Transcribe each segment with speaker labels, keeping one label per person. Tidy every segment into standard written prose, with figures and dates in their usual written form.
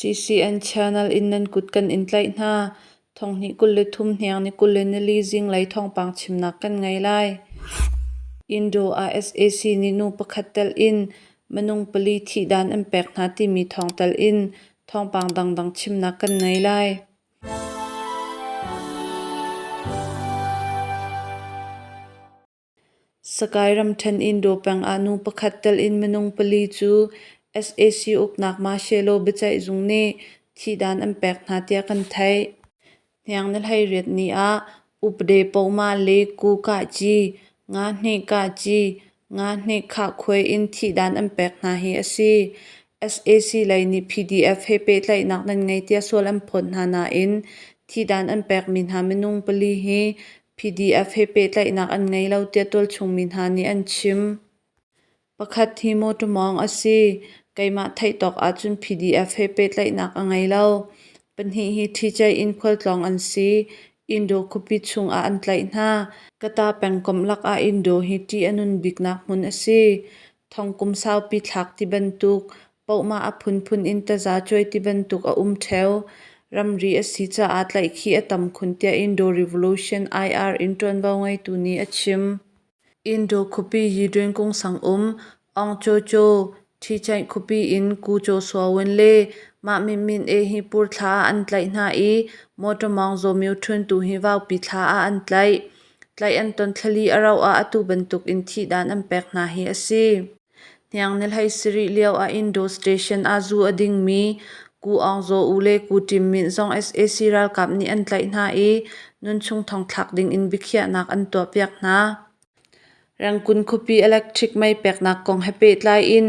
Speaker 1: CCN channel in nan kut kan in tlaih hna. Thonghnih 23 hniang ni 24 zinglei thawngpang chimnak kan ngei lai. Indo ah sac nih nu pakhat telh in minung pali thihdan an pek hna timi thawng telh in thawngpang dangdang chimnak kan ngei lai. Sakai ramṭhen Indo peng ah nu pakhat telh in minung pali cu sac uknak Martial biaceih zung nih thihdan an pek hna tiah kan theih. Hniang ni 18 ni ah Upade Poma le Ku Kahci, Nga Hne Kahci, Nga Hne Khahkhuai in thihdan an pek hna hi a si. Sac lei nih PDF he pehtlaihnak nan ngei tiah sual an phawt hna nain thihdan an pekmi hna minung pali hi PDF he pehtlaihnak an ngei lo tiah tualchung mi hna nih an chim. Pakhat hi mawṭaw mawng a si. Keimah theih tawk ahcun PDF he pehtlaihnak a ngei lo. Pahnih hi ṭhiceih in khualtlawng an si. Indo khuapi chungah an tlaih hna. Kata pengkomh lakah Indo hi ṭih a nun biknak hmun a si. Thong kum saupi thlak ti bantuk, pohmah a phunphun in tazacuai ti bantuk a um ṭheo. Ramri a si caah tlaihkhih a tam khun tiah Indo Revolution IR in ṭuanvo ngeitu nih a chim. Indo khuapi Yidwin kungsang um Aung Kyaw Kyaw, Ṭhichaih khuapi in Ku Kyaw Suawin le Mah Min Min E hi pur thla ah an tlaih hna i mawṭaw mawng Zaw Myo Htun tu hi vaupi thla ah an tlaih. Tlaih an ton thlali a rauh ah atu bantuk in thihdan an pek hna hi a si. Hniang ni 17 lio ah Indo Station ah zu a dingmi Ku Aung Zaw U le Ku Ṭim Mint zong sac ralkap nih an tlaih hna i nunchung thongthlak ding in biakhiahnak an tuahpiak hna. Rangoon khuapi electric mei peknak kong he pehtlai in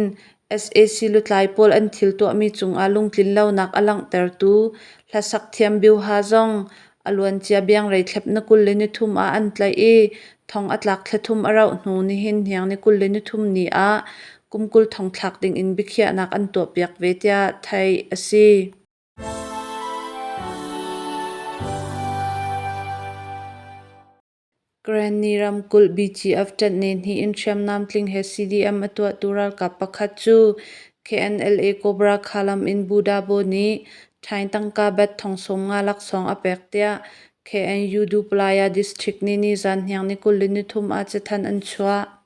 Speaker 1: sac lutlai pawl an thil tuahmi cungah lungtlinlonak a langhtertu hlasak thiam Bioha zong a luancia biangreithlep na 23 ah an tlaih i thong a tlak thla thum a rauh hnu nihin hniang ni 23 ni ah kum 20 thongthlak dingin biakhiahnak an tuahpiak ve tiah theih a si. Karenni ramkulh BGF ṭanh hnih in hriamnam tling he CDM a tuahtu ralkap pakhat cu KNLA Cobra Khalam in Budabo nih Ṭhaing tangka bat thong 50 laksawng a pek tiah KNU Duplaya District nih nizan hniang ni 23 ah cathanh an chuah.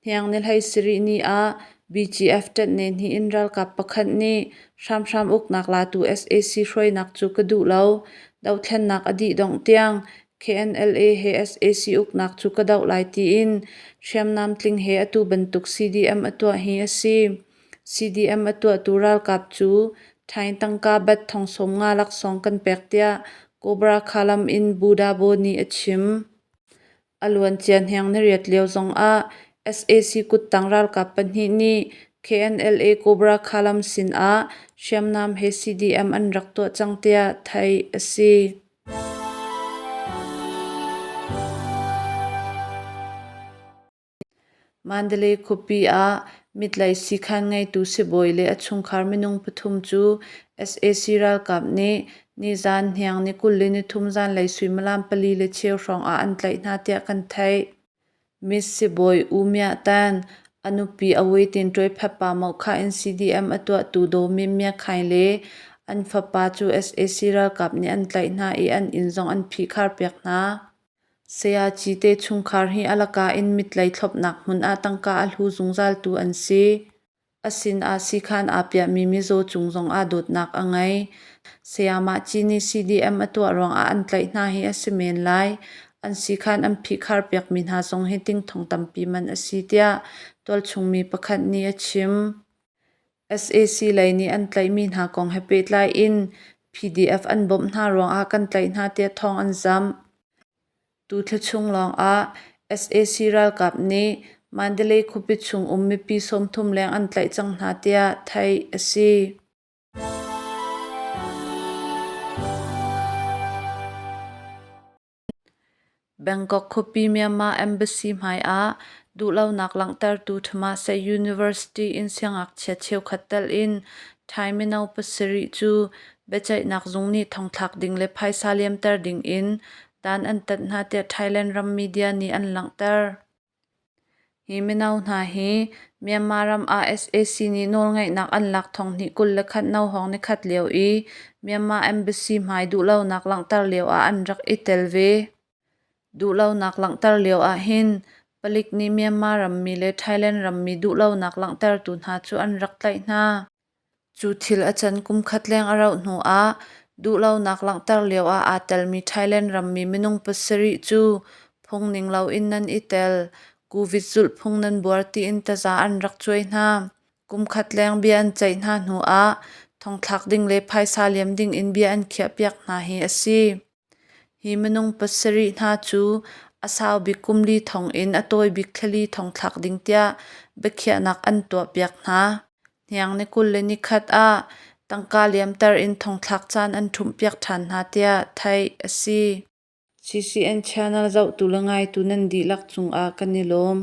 Speaker 1: Hniang ni 17 ni ah BGF ṭanh hnih in ralkap pakhat nih hramhram uknak latu sac hruainak cu ka duh lo. Dohthlennak a dih dongh tiang KNLA he sac uknak cu ka doh lai tiin hriamnam tling he atu bantuk CDM a tuah hi a si. CDM a tuahtu ralkap cu Ṭhaing tangka bat thong 50 laksawng kan pek tiah Cobra Khalam in Budabo nih a chim. A luancia hniang nariat lio zongah sac kuttang ralkap pahnih nih KNLA Cobra Khalam sinah hriamnam he CDM an rak tuah cang tiah theih a si. Mandalay khuapi ah mitlai siikhan ngeitu sibawi le a chungkhar minung pathum cu sac ralkap nih nizan hniang ni 23 zanlei suimilam pali le cheu hrawng ah an tlaih hna tiah kan theih. Miss Sibawi U Myah Tan, a nupi Awe Tin Ṭuai Phepa Mokha in CDM a tuahtu Daw Min Mya Khaing le an fapa cu sac ralkap nih an tlaih hna i an inn zong an phihkharpiak hna. Sayaci te chungkhar hi a laka in mitlei thlopnak hmun ah tangka a hlu zungzaltu an si. A sinah siikhan aa piahmi mizaw cung zongah dawtnak a ngei. Sayamah Ci nih CDM a tuah ruangah an tlaih hna hi a si men lai. An siikhan an phihkhar piakmi hna zong hi tingthong tampi man a si tiah tualchung mi pakhat nih a chim. Sac lei nih an tlaihmi hna kong he pehtlai in PDF an bawmh hna ruangah kan tlaih hna tiah thawng an zamh. Tu thla chung lawngah sac ralkap nih Mandalay khuapi chung um mipi 30 leng an tlaih cang hna tiah theih a si. Bangkok khuapi Myanmar Embassy hmai ah duhlonak langhtertu Thammasat University in siangngakchia cheukhat telh in Thai mino pasarih cu biaceihnak zung nih thongthlak ding le phaisa liamter ding in dan an tat hna tiah Thailand ram media nih an langhter. Hi mino hna hi Myanmar ram ah sac nih nawlngeihnak an lak thonghnih 21 nohawng nikhat lio i Myanmar Embassy hmai duhlonak langhter lio ah an rak i tel ve. Duhlonak langhter lio ahhin palik nih Myanmar rammi le Thailand rammi duhlonak langhtertu hna cu an rak tlaih hna. Cu thil a can kum khat leng a rauh hnu ah duhlonak langhter lio ah aa telmi Thailand rammi minung pasarih cu phung ning loin nan i tel, COVID zulhphung nan buar tiin taza an rak cuai hna. Kum khat leng bia an ceih hna hnu ah thongthlak ding le phaisa liam ding in bia an khiahpiak hna hi a si. Hi minung pasarih hna cu a sau bik kum li thong in a tawi bik thlali thong thlak ding tiah biakhiahnak an tuahpiak hna. Hniang ni 21 ah tangka liamter in thongthlak caan an ṭhumhpiak ṭhan hna tiah theih a si. CCN channel zohtu le ngaitu nan dihlak cungah kan i lawm.